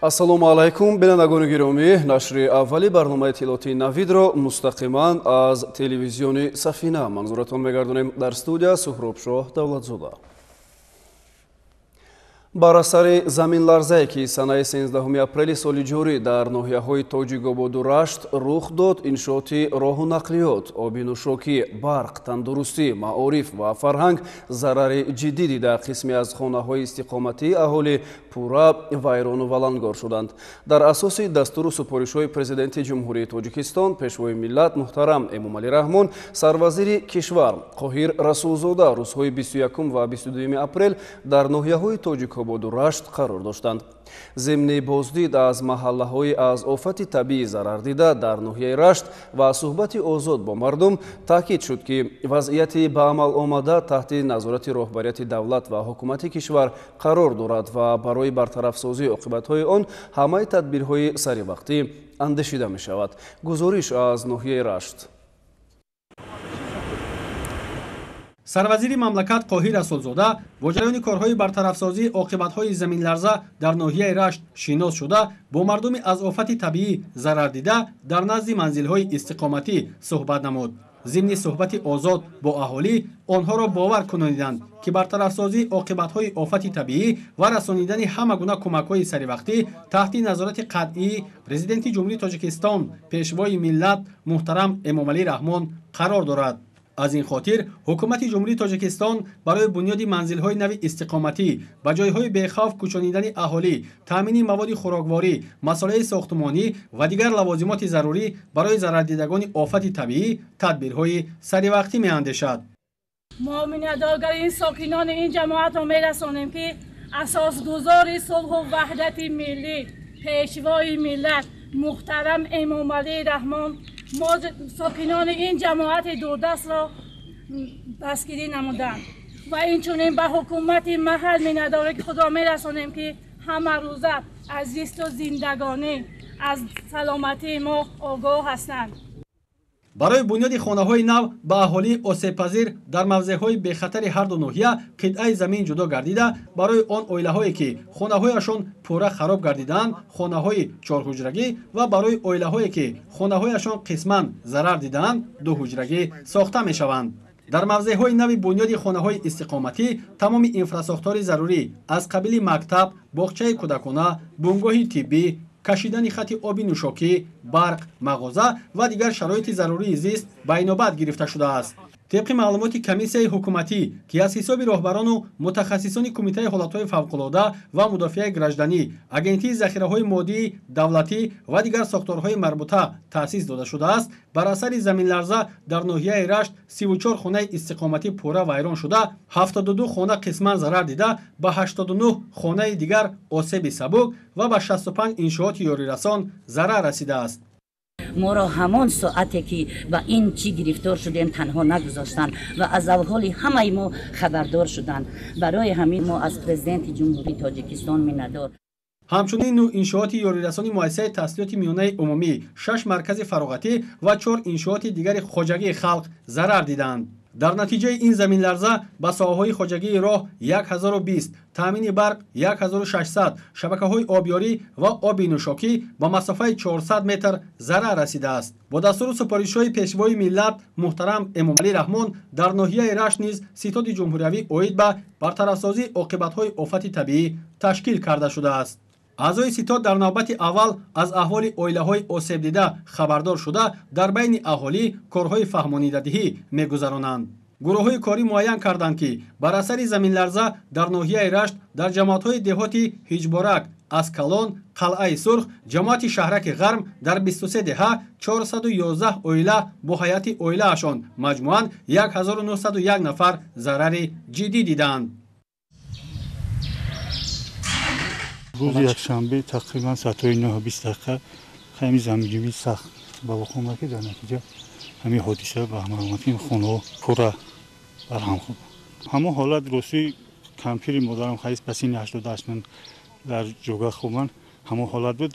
Ассалому алайкум, бинандагони гиромӣ. Нашри аввали барномаи иттилоотии Навидро мустақиман аз телевизиони Сафина манзуратон мегардонем. Дар студия Суҳробшоҳ Давлатзода. Бар асари заминларзае, ки санаи 13 апрели соли ҷорӣ дар ноҳияҳои Тоҷикободу Рашт рух дод, иншооти роҳу нақлиёт, оби нӯшокӣ, барқ, тандурустӣ, маориф ва фарҳанг зарари ҷиддӣ дида, қисме аз хонаҳои истиқоматии аҳолӣ пурра вайрону валангор шуданд. Дар асоси дастуру супоришҳои Президенти Ҷумҳурии Тоҷикистон, Пешвои миллат муҳтарам Эмомалӣ Раҳмон, сарвазири кишвар Қоҳир Расулзода рӯзҳои 21 ва 22 апрел дар ноҳияҳои Тоҷикободу Рашт қарор доштанд. Зимни боздид аз маҳаллаҳои аз офати табиӣ зарардида дар ноҳияи Рашт ва суҳбати озод бо мардум таъкид шуд, ки вазъияти ба амал омада таҳти назорати роҳбарияти давлат ва ҳукумати кишвар қарор дорад ва барои бартарафсозии оқибатҳои он ҳамаи тадбирҳои саривақтӣ андешида мешавад. Гузориш аз ноҳияи Рашт. Сарвазири мамлакат Қоҳир Расулзода бо ҷараёни корҳои бартарафсозии оқибатҳои заминларза дар ноҳияи Рашт шинос шуда, бо мардуми аз офати табиӣ зарардида дар назди манзилҳои истиқоматӣ суҳбат намуд. Зимни суҳбати озод бо аҳолӣ онҳоро бовар кунониданд, ки бартарафсозии оқибатҳои офати табиӣ ва расонидани ҳама гуна кӯмакҳои саривақтӣ таҳти назорати қатъии Президенти Ҷумҳурии Тоҷикистон, Пешвои миллат муҳтарам Эмомалӣ Раҳмон қарор дорад. Аз ин хотир ҳукумати Ҷумҳурии Тоҷикистон барои бунёди манзилҳои нави истиқоматӣ, ба ҷойҳои бехавф кӯчонидани аҳолӣ, таъмини маводи хӯрокворӣ, масолеҳи сохтмонӣ ва дигар лавозимоти зарурӣ барои зарардидагони офати табиӣ тадбирҳои саривақтӣ меандешад. Мо миннатдоргари сокинони ин ҷамоатро мерасонем, ки асосгузори сулҳу ваҳдати миллӣ, Пешвои миллат муҳтарам Эмомалӣ Раҳмон мо сокинони ин ҷамоати дурдастро дастгирӣ намуданд ва инчунин ба ҳукумати маҳал миннатдории худро мерасонем, ки ҳама рӯза аз зисту зиндагонӣ, аз саломатии мо огоҳ ҳастанд. Барои бунёди хонаҳои нав ба аҳолии осебпазир дар мавзеъҳои бехатари ҳарду ноҳия қитъаи замин ҷудо гардида, барои он оилаҳое, ки хонаҳояшон пурра хароб гардидаанд, хонаҳои чорҳуҷрагӣ ва барои оилаҳое, ки хонаҳояшон қисман зарар дидаанд, дуҳуҷрагӣ сохта мешаванд. Дар мавзеъҳои нави бунёди хонаҳои истиқоматӣ тамоми инфрасохтори зарурӣ аз қабили мактаб, боғчаи кӯдакона, бунгоҳи тиббӣ, кашидани хати оби нӯшокӣ, барқ, мағоза ва дигар шароити зарурии зист ба инобат гирифта шудааст. Тибқи маълумоти комиссияи ҳукуматӣ, ки аз ҳисоби роҳбарону мутахассисони Кумитаи ҳолатҳои фавқулода ва мудофиаи гражданӣ, Агентии захираҳои моддии давлатӣ ва дигар сохторҳои марбута таъсис дода шудааст, бар асари заминларза дар ноҳияи Рашт 34 хонаи истиқоматӣ пурра вайрон шуда, 72 хона қисман зарар дида, ба 89 хонаи дигар осеби сабук ва ба 65 иншооти ёрирасон зарар расидааст. Моро ҳамон соате, ки ба ин чӣ гирифтор шудем, танҳо нагузоштанд ва аз аҳволи ҳамаи мо хабардор шуданд. Барои ҳамин мо аз Президенти Ҷумҳурии Тоҷикистон миннатдор. Ҳамчунин нӯ иншооти ёрирасони муассисаи таҳсилоти миёнаи умумӣ, 6 маркази фароғатӣ ва 4 иншооти дигари хоҷагии халқ зарар диданд. Дар натиҷаи ин заминларза ба соҳаҳои хоҷагии роҳ 1020, таъмини барқ 1600, шабакаҳои обёрӣ ва оби нӯшокӣ ба масофаи 400 метр зарар расидааст. Бо дастуру супоришҳои Пешвои миллат муҳтарам Эмомалӣ Раҳмон дар ноҳияи Рашт низ ситоди ҷумҳуриявӣ оид ба бартарафсозии оқибатҳои офати табиӣ ташкил карда шудааст. Аъзои ситод дар навбати аввал аз аҳволи оилаҳои осебдида хабардор шуда, дар байни аҳолӣ корҳои фаҳмонидадиҳӣ мегузаронанд. Гурӯҳҳои корӣ муайян карданд, ки бар асари заминларза дар ноҳияи Рашт дар ҷамоатҳои деҳоти Ҳиҷборак, Аскалон, Қалъаи Сурх, ҷамоати Шаҳраки Ғарм дар 23 деҳа 411 оила бо ҳайати оилаашон маҷмӯан 1901 нафар зарари ҷиддӣ диданд. Рӯзи якшанбе тақрибан соатҳои 9:20 дақиқа ҳамин заминҷунбии сахт ба вуқӯъ омад, ки дар натиҷа ҳамин ҳодиса ба амал омад, ки хонаҳо пурра барҳам хӯрд. Ҳамон ҳолат ростӣ кампири модарам хаис ба синни 88 дар ҷога хобанд, ҳамон ҳолат буд.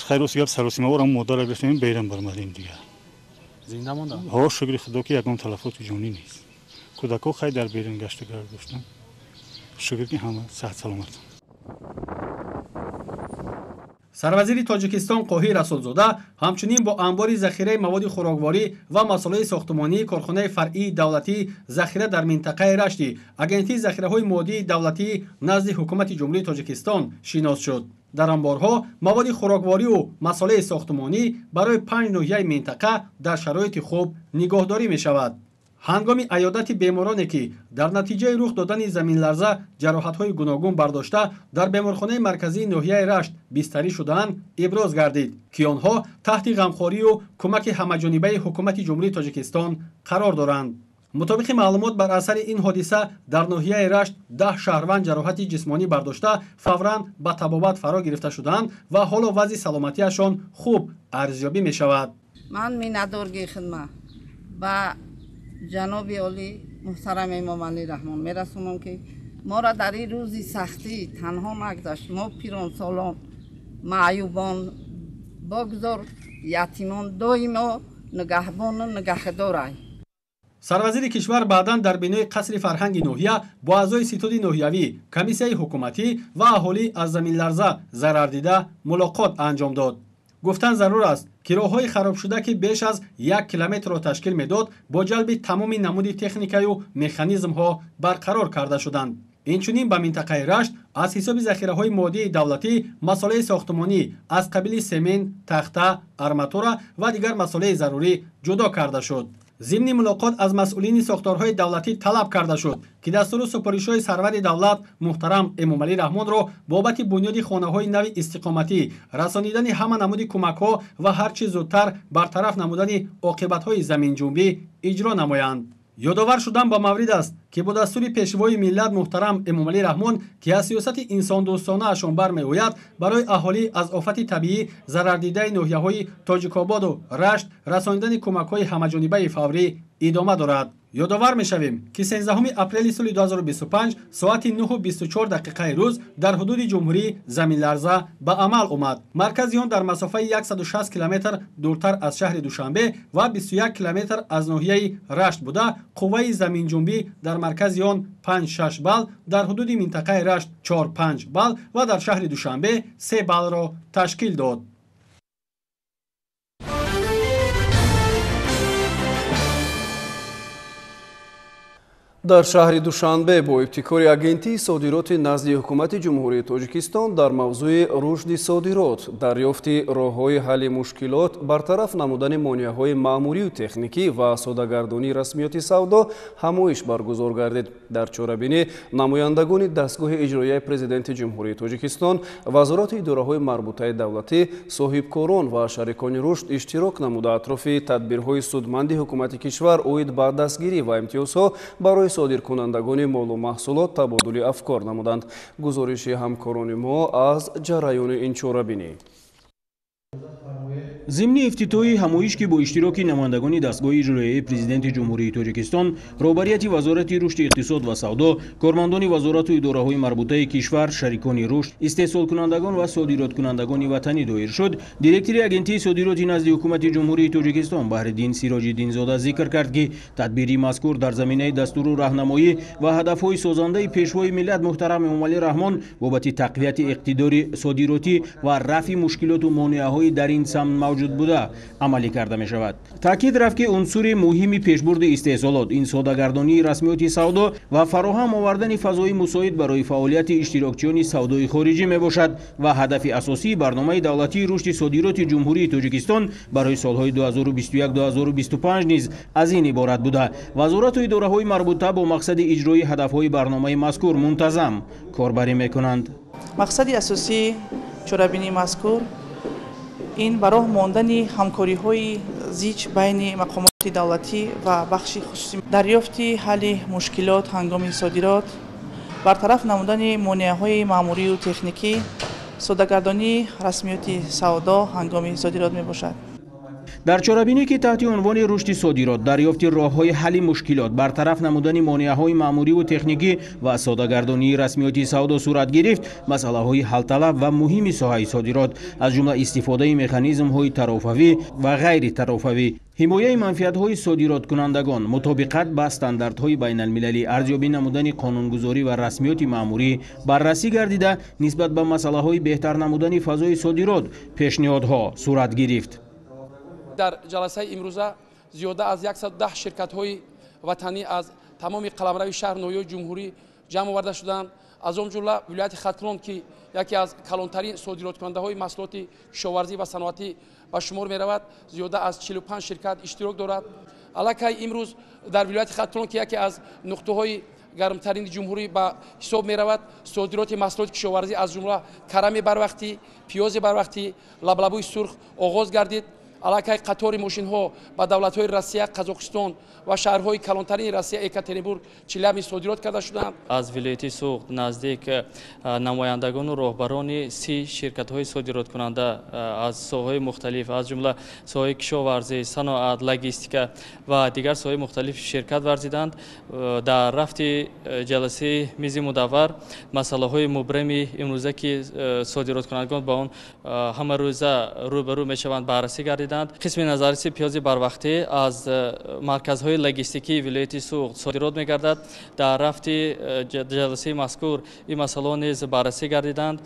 Хайр, рости гап, саросимавор ҳам модарро гирифтем, берун баромадем дигар. Зинда монданд? Ҳо, шукри Худо, ки ягон талафоти ҷонӣ нест. Кӯдакҳо хай дар берун гашту гард доштанд. Шукр, ки ҳама саҳат саломатанд. Сарвазири Тоҷикистон Қоҳир Расулзода ҳамчунин бо анбори захираи маводи хӯрокворӣ ва масолеҳи сохтмонии корхонаи фаръии давлатии захира дар минтақаи Рашти Агентии захираҳои моддии давлатии назди Ҳукумати Ҷумҳурии Тоҷикистон шинос шуд. Дар анборҳо маводи хӯрокворию масолеҳи сохтмонӣ барои 5 ноҳияи минтақа дар шароити хуб нигоҳдорӣ мешавад. Ҳангоми аёдати бемороне, ки дар натиҷаи рух додани заминларза ҷароҳатҳои гуногун бардошта дар беморхонаи марказии ноҳияи Рашт бистарӣ шудаанд, иброз гардид, ки онҳо таҳти ғамхорию кӯмаки ҳамаҷонибаи Ҳукумати Ҷумҳурии Тоҷикистон қарор доранд. Мутобиқи маълумот, бар асари ин ҳодиса дар ноҳияи Рашт 10 шаҳрванд ҷароҳати ҷисмонӣ бардошта фавран ба табобат фаро гирифта шудаанд ва ҳоло вазъи саломатиашон хуб арзёбӣ мешавад. Ман миннатдоргии хидмат ба ҷаноби олӣ муҳтарам Эмомалӣ Раҳмон мерасонам, ки моро дар ин рӯзи сахтӣ танҳо нагузашт. Мо пиронсолон, маъюбон, богузор ятимон доимо нигаҳбону нигаҳдорай. Сарвазири кишвар баъдан дар бинои қасри фарҳанги ноҳия бо аъзои ситоди ноҳиявӣ, комиссияи ҳукуматӣ ва аҳолӣ аз заминларза зарардида мулоқот анҷом дод. Гуфтан зарур аст, ки роҳҳои харобшуда, ки беш аз 1 километрро ташкил медод, бо ҷалби тамоми намуди техникаю механизмҳо барқарор карда шуданд. Инчунин ба минтақаи Рашт аз ҳисоби захираҳои моддии давлатӣ масолеҳи сохтмонӣ аз қабили семент, тахта, арматура ва дигар масолеҳи зарурӣ ҷудо карда шуд. Зимни мулоқот аз масъулини сохторҳои давлатӣ талаб карда шуд, ки дастуру супоришҳои сарвари давлат муҳтарам Эмомалӣ Раҳмонро бобати бунёди хонаҳои нави истиқоматӣ, расонидани ҳама намуди кӯмакҳо ва ҳар чӣ зудтар бартараф намудани оқибатҳои заминҷунбӣ иҷро намоянд. Ёдовар шудан ба маврид аст, ки бо дастури пешвои миллат муҳтарам Эмомалӣ Раҳмон, ки аз сиёсати инсондӯстонаашон бармеояд, барои аҳолӣ аз офати табиӣ зарардидаи ноҳияҳои Тоҷикободу Рашт расонидани кӯмакҳои ҳамаҷонибаи фаврӣ идома дорад. Ёдовар мешавем, ки 13 апрели соли 2025 соати 9:24 дақиқаи рӯз дар ҳудуди ҷумҳурӣ заминларза ба амал омад. Маркази он дар масофаи 160 километр дуртар аз шаҳри Душанбе ва 21 километр аз ноҳияи Рашт буда, қувваи заминҷунбӣ дар маркази он 5-6 балл, дар ҳудуди минтақаи Рашт 4-5 балл ва дар шаҳри Душанбе 3 баллро ташкил дод. Дар шаҳри Душанбе бо ибтикори Агентии содироти назди Ҳукумати Ҷумҳурии Тоҷикистон дар мавзӯи рушди содирот, дарёфти роҳҳои ҳалли мушкилот, бартараф намудани монеаҳои маъмурию техникӣ ва содагардонии расмиёти савдо ҳамоиш баргузор гардид. Дар чорабинӣ намояндагони дастгоҳи иҷроияи Президенти Ҷумҳурии Тоҷикистон, вазорати идораҳои марбутаи давлатӣ, соҳибкорон ва шарикони рушд иштирок намуда атрофи тадбирҳои судманди ҳукумати кишвар оид ба дастгирӣ ва имтиёзҳо барои содиркунандагони молу маҳсулот табодули афкор намуданд. Гузориши ҳамкорони мо аз ҷараёни ин чорабинӣ. Зимни ифтитоҳи ҳамоиш, ки бо иштироки намояндагони дастгоҳи иҷроияи Президенти Ҷумҳурии Тоҷикистон, роҳбарияти Вазорати рушди иқтисод ва савдо, кормандони вазорату идораҳои марбутаи кишвар, шарикони рушд, истеҳсолкунандагон ва содироткунандагони ватанӣ доир шуд, директори Агентии содироти назди Ҳукумати Ҷумҳурии Тоҷикистон Баҳриддин Сироҷиддинзода зикр кард, ки тадбири мазкур дар заминаи дастуру раҳнамоӣ ва ҳадафҳои созандаи Пешвои миллат муҳтарам Эмомалӣ Раҳмон бобати тақвияти иқтидори содиротӣ ва рафъи мушкилоту монеаҳои дар ин самт мавҷуд буда амалӣ карда мешавад. Таъкид рафт, ки унсури муҳими пешбурди истеҳсолот ин содагардонии расмиёти савдо ва фароҳам овардани фазои мусоид барои фаъолияти иштирокчиёни савдои хориҷӣ мебошад ва ҳадафи асосии барномаи давлатии рушди содироти Ҷумҳурии Тоҷикистон барои солҳои 2021-2025 низ аз ин иборат буда. Вазорату идораҳои марбута бо мақсади иҷрои ҳадафҳои барномаи мазкур мунтазам корбарӣ мекунанд. Мақсади асосии чорабинии мазкур ин ба роҳ мондани ҳамкориҳои зич байни мақомоти давлатӣ ва бахши хусусӣ, дарёфти ҳалли мушкилот ҳангоми содирот, бартараф намудани монеаҳои маъмурию техникӣ, содагардонии расмиёти савдо ҳангоми содирот мебошад. Дар чорабинӣ, ки таҳти унвони рушди содирот, дарёфти роҳҳои ҳалли мушкилот, бартараф намудани монеаҳои маъмуриву техникӣ ва содагардонии расмиёти савдо сурат гирифт, масъалаҳои ҳалталаб ва муҳими соҳаи содирот, аз ҷумла истифодаи механизмҳои тарофавӣ ва ғайритарофавӣ, ҳимояи манфиатҳои содироткунандагон, мутобиқат ба стандартҳои байналмилалӣ, арзёбӣ намудани қонунгузорӣ ва расмиёти маъмурӣ баррасӣ гардида, нисбат ба масъалаҳои беҳтар намудани фазои содирот пешниҳодҳо сурат гирифт. Дар ҷаласаи имрӯза зиёда аз 110 ширкатҳои ватанӣ аз тамоми қаламрави шаҳр, ноҳияҳои ҷумҳурӣ ҷамъ оварда шуданд. Аз он ҷумла вилояти Хатлон, ки яке аз калонтарин содироткунандаҳои маҳсулоти кишоварзӣ ва саноатӣ ба шумор меравад, зиёда аз 45 ширкат иштирок дорад. Аллакай имрӯз дар вилояти Хатлон, ки яке аз нуқтаҳои гармтарини ҷумҳурӣ ба ҳисоб меравад, содироти маҳсулоти кишоварзӣ, аз ҷумла карами барвақтӣ, пиёзи барвақтӣ, лаблабӯи сурх оғоз гардид. Аллакай қатори мошинҳо ба давлатҳои Россия, Қазоқистон ва шаҳрҳои калонтарини Россия, Екатеринбург, Челябинск содирот карда шуданд. Аз вилояти Суғд наздик намояндагону роҳбарони 30 ширкатҳои содироткунанда аз соҳаҳои мухталиф, аз ҷумла соҳаи кишоварзӣ, саноат, логистика ва дигар соҳаҳои мухталиф ширкат варзиданд. Дар рафти ҷаласаи мизи мудаввар масъалаҳои мубрами имрӯза, ки содироткунандагон ба он ҳамарӯза рӯбарӯ мешаванд, баррасӣ гардиданд. Қисми назаррасии пиёзи барвақтӣ аз марказҳои логистикии вилояти Суғд содирот мегардад. Дар рафти ҷаласаи мазкур ин масъалаҳо низ баррасӣ гардиданд.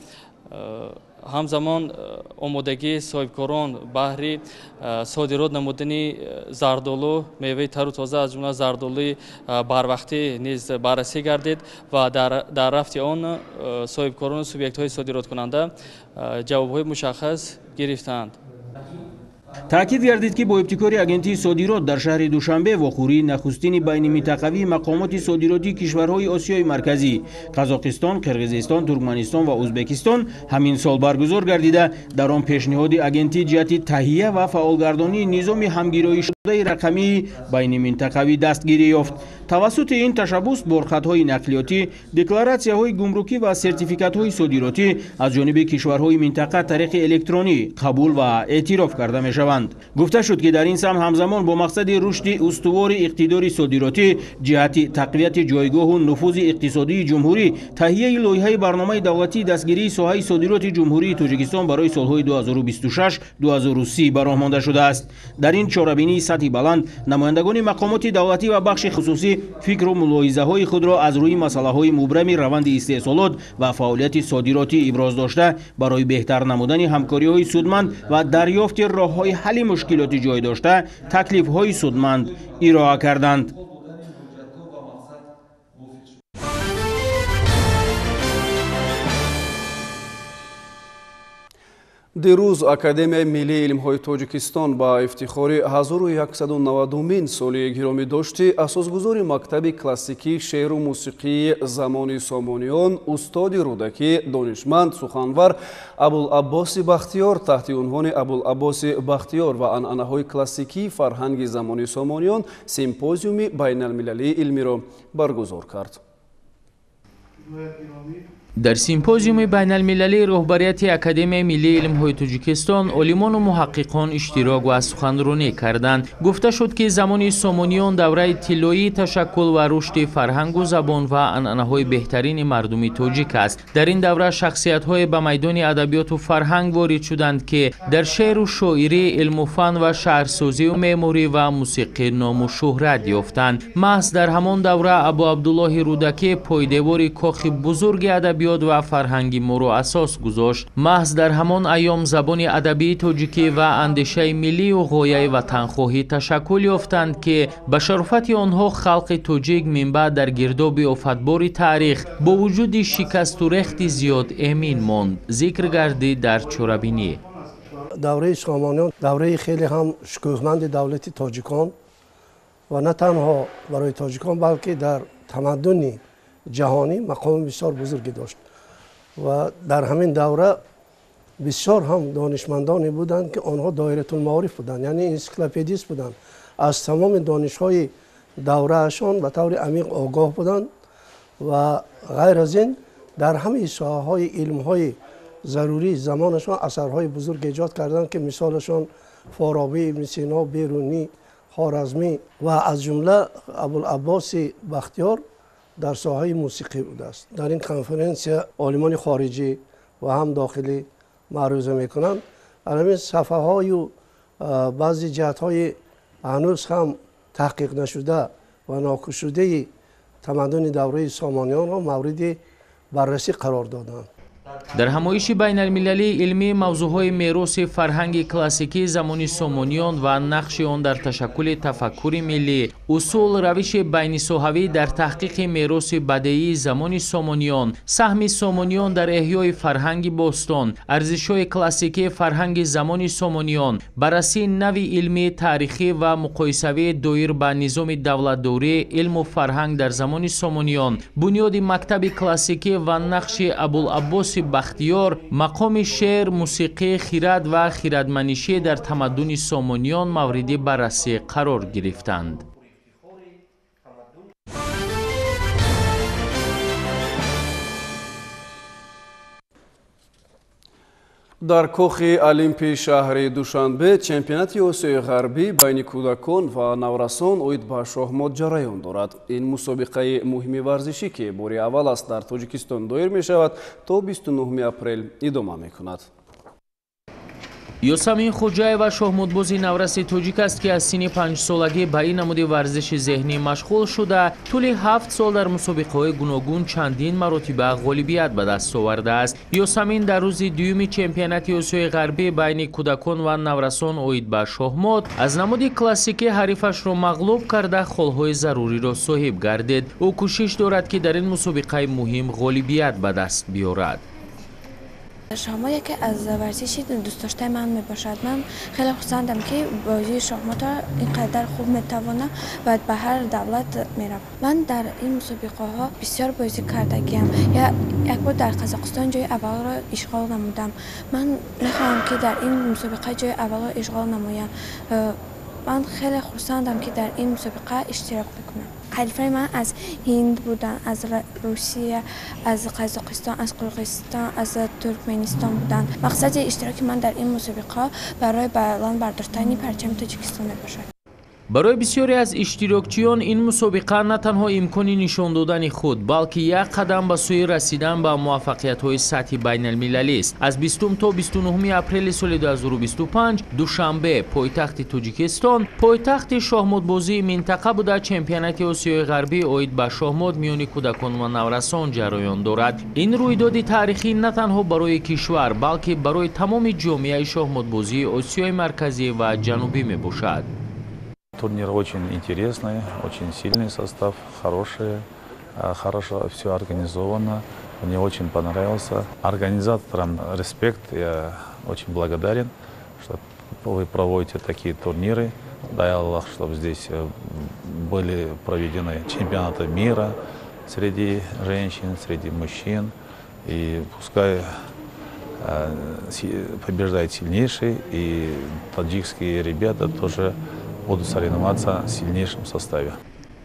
Ҳамзамон омодагии соҳибкорон баҳри содирот намудани зардолу, меваи тару тоза, аз ҷумла зардолуи барвақтӣ низ баррасӣ гардид ва дар рафти он соҳибкорону субъектҳои содироткунанда ҷавобҳои мушаххас гирифтанд. Таъкид гардид, ки бо ибтикори агентии содирот дар шаҳри Душанбе вохӯрии нахустини байниминтақавии мақомоти содиротии кишварҳои Осиёи Марказӣ, Қазоқистон, Қирғизистон, Туркманистон ва Ӯзбекистон ҳамин сол баргузор гардида, дар он пешниҳоди агентӣ ҷиҳати таҳия ва фаъолгардонии низоми ҳамгироишудаи рақамии байниминтақавӣ дастгирӣ ёфт. Тавассути ин ташаббус борхатҳои нақлиётӣ, декларатсияҳои гумрукӣ ва сертификатҳои содиротӣ аз ҷониби кишварҳои минтақа тариқи электронӣ қабул ва эътироф карда мешаванд. Гуфта шуд, ки дар ин самт ҳамзамон бо мақсади рушди устувори иқтидори содиротӣ ҷиҳати тақвияти ҷойгоҳу нуфузи иқтисодии ҷумҳурӣ, таҳияи лоиҳаи барномаи давлатии дастгирии соҳаи содироти Ҷумҳурии Тоҷикистон барои солҳои 2026-2030 ба роҳ монда шудааст. Дар ин чорабинии сатҳи баланд намояндагони мақомоти давлатӣ ва бахши хусусӣ фикру мулоҳизаҳои худро аз рӯи масъалаҳои мубрами раванди истеҳсолот ва фаъолияти содиротӣ иброз дошта, барои беҳтар намудани ҳамкориҳои судманд ва дарёфти роҳҳои ҳалли мушкилоти ҷой дошта таклифҳои судманд ироа карданд. Дирӯз Академияи миллии илмҳои Тоҷикистон ба ифтихори 1190-мин соли гиромидошти асосгузори мактаби классикии шеъру мусиқии замони Сомониён, устоди Рӯдакӣ, донишманд, суханвар Абулаббоси Бахтиёр таҳти унвони Абулаббоси Бахтиёр ва анъанаҳои классикии фарҳанги замони Сомониён симпозиуми байналмилалии илмиро баргузор кард. Дар симпозиуми байналмилалии роҳбарияти Академияи миллии илмҳои Тоҷикистон олимону муҳаққиқон иштирок ва суханронӣ карданд. Гуфта шуд, ки замони Сомониён давраи тиллоии ташаккул ва рушди фарҳангу забон ва анъанаҳои беҳтарини мардуми тоҷик аст. Дар ин давра шахсиятҳое ба майдони адабиёту фарҳанг ворид шуданд, ки дар шеъру шоирӣ, илму фан ва шаҳрсозию меъморӣ ва мусиқӣ ному шӯҳрат ёфтанд. Маҳз дар ҳамон давра Абу Абдуллоҳи Рӯдакӣ пойдевори кохи бузурги адабиёт ва фарҳанги моро асос гузошт. Маҳз дар ҳамон айём забони адабии тоҷикӣ ва андешаи миллию ғояи ватанхоҳӣ ташаккул ёфтанд, ки ба шарофати онҳо халқи тоҷик минбаъд дар гирдоби офатбори таърих бо вуҷуди шикасту рехти зиёд эмин монд. Зикр гардид дар чорабинӣ. Давраи Сомониён давраи хеле ҳам шукӯҳманди давлати тоҷикон ва на танҳо барои тоҷикон, балки дар тамаддуни ҷаҳонӣ мақоми бисёр бузурге дошт ва дар ҳамин давра бисёр ҳам донишмандоне буданд, ки онҳо доиратулмаориф буданд, яъне энсиклопедист буданд, аз тамоми донишҳои давраашон ба таври амиқ огоҳ буданд ва ғайр аз ин дар ҳамаи соҳаҳои илмҳои зарурии замонашон асарҳои бузург эҷод карданд, ки мисолашон Форобӣ, Ибни Сино, Берунӣ, Хоразмӣ ва аз ҷумла Абулаббоси Бахтиёр дар соҳаи мусиқӣ будааст. Дар ин конференсия олимони хориҷӣ ва ҳам дохилӣ маъруза мекунанд. Ҳамин сафҳаҳою баъзе ҷиҳатҳои ҳанӯз ҳам таҳқиқ нашуда ва нокушудаи тамаддуни давраи Сомониёнро мавриди баррасӣ қарор доданд. Дар ҳамоиши байналмилалии илмӣ мавзӯъҳои мероси фарҳанги классикии замони Сомониён ва нақши он дар ташаккули тафаккури миллӣ, усул, равиши байнисоҳавӣ дар таҳқиқи мероси бадеии замони Сомониён, саҳми Сомониён дар эҳёи фарҳанги бостон, арзишҳои классикии фарҳанги замони Сомониён, баррасии нави илмӣ, таърихӣ ва муқоисавӣ доир ба низоми давлатдорӣ, илму фарҳанг дар замони Сомониён, бунёди мактаби классикӣ ва нақши Абулаббоси Бахтиёр, мақоми шеър, мусиқӣ, хирад ва хирадманишӣ дар тамаддуни Сомониён мавриди баррасӣ қарор гирифтанд. Дар кохи Олимпии шаҳри Душанбе чемпионати Осиёи Ғарбӣ байни кӯдакон ва наврасон оид ба шоҳмот ҷараён дорад. Ин мусобиқаи муҳими варзишӣ, ки бори аввал аст дар Тоҷикистон доир мешавад, то 29 апрел идома мекунад. Ёсамин Хоҷаева шоҳмотбози навраси тоҷик аст, ки аз синни 5-солагӣ ба ин намуди варзиши зеҳнӣ машғул шуда, тӯли 7 сол дар мусобиқаҳои гуногун чандин маротиба ғолибият ба даст овардааст. Ёсамин дар рӯзи дуюми чемпионати Осиёи Ғарбӣ байни кӯдакон ва наврасон оид ба шоҳмот аз намуди классикӣ ҳарифашро мағлуб карда, холҳои заруриро соҳиб гардид. Ӯ кӯшиш дорад, ки дар ин мусобиқаи муҳим ғолибият ба даст биёрад. Шоҳмот яке аз варзиши дӯстдоштаи ман мебошад. Ман хеле хурсандам, ки бозии шоҳмотро ин қадар хуб метавонам ва ба ҳар давлат меравам. Ман дар ин мусобиқаҳо бисёр бозӣ кардагиам. Як бор дар Қазоқистон ҷои аввалро ишғол намудам. Ман мехоҳам, ки дар ин мусобиқа ҷои аввалро ишғол намоям. Ман хеле хурсандам, ки дар ин мусобиқа иштирок мекунам. Ҳарифони ман аз Ҳинд буданд, аз Русия, аз Қазоқистон, аз Қирғизистон, аз Туркманистон буданд. Мақсади иштироки ман дар ин мусобиқа барои баланд бардоштани парчами Тоҷикистон мебошад. Барои бисёре аз иштирокчиён ин мусобиқа на танҳо имкони нишон додани худ, балки як қадам ба сӯи расидан ба муваффақиятҳои сатҳи байналмилалист. Аз 20 то 29 апрели соли 2025 Душанбе, пойтахти Тоҷикистон, пойтахти шоҳмотбозии минтақа буда, чемпионати Осиёи Ғарбӣ оид ба шоҳмот миёни кӯдакон ва наврасон ҷараён дорад. Ин рӯйдоди таърихӣ на танҳо барои кишвар, балки барои тамоми ҷомеаи шоҳмотбозии Осиёи Марказӣ ва Ҷанубӣ мебошад. Турнир очень интересный, очень сильный состав, хороший, хорошо все организовано. Мне очень понравился. Организаторам респект, я очень благодарен, что вы проводите такие турниры. Дай Аллах, чтобы здесь были проведены чемпионаты мира среди женщин, среди мужчин. И пускай побеждает сильнейший, и таджикские ребята тоже будут соревноваться в сильнейшем составе.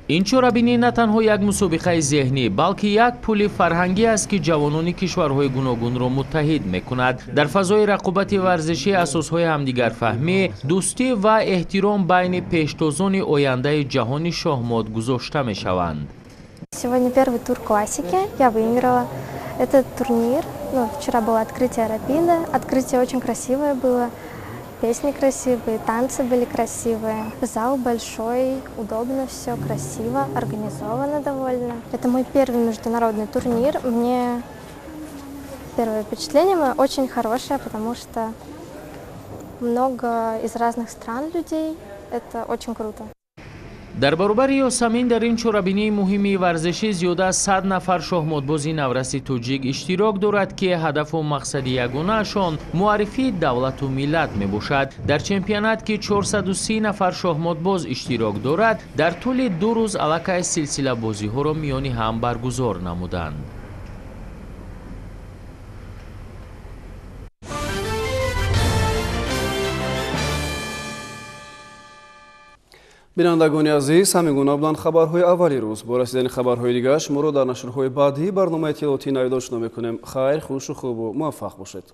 Ин чорабинӣ на танҳо як мусобиқаи зеҳнӣ, балки як пули фарҳангӣ аст, ки ҷавонони кишварҳои гуногунро муттаҳид мекунад. Дар фазои рақобати варзишӣ асосҳои ҳамдигарфаҳмӣ, дӯстӣ ва эҳтиром байни пештозони ояндаи ҷаҳони шоҳмот гузошта мешаванд. Сегодня первый тур классики, я выиграла этот турнир. Ну, вчера было открытие Рапида, открытие очень красивое было. Песни красивые, танцы были красивые. Зал большой, удобно все, красиво, организовано довольно. Это мой первый международный турнир. Мне первое впечатление мое очень хорошее, потому что много из разных стран людей. Это очень круто. Дар баробари Ёсамин дар ин чорабинии муҳими варзишӣ зиёда аз 100 нафар шоҳмотбози навраси тоҷик иштирок дорад, ки ҳадафу мақсади ягонаашон муаррифии давлату миллат мебошад. Дар чемпионат, ки 430 нафар шоҳмотбоз иштирок дорад, дар тӯли 2 рӯз аллакай силсилабозиҳоро миёни ҳам баргузор намуданд. Бинандагони азиз, ҳамин гуна буданд хабарҳои аввали рӯз. Бо расидани хабарҳои дигар шуморо дар нашрҳои баъдии барномаи иттилоотии Навидошино мекунем. Хайр, хушу хубу муваффақ бошед.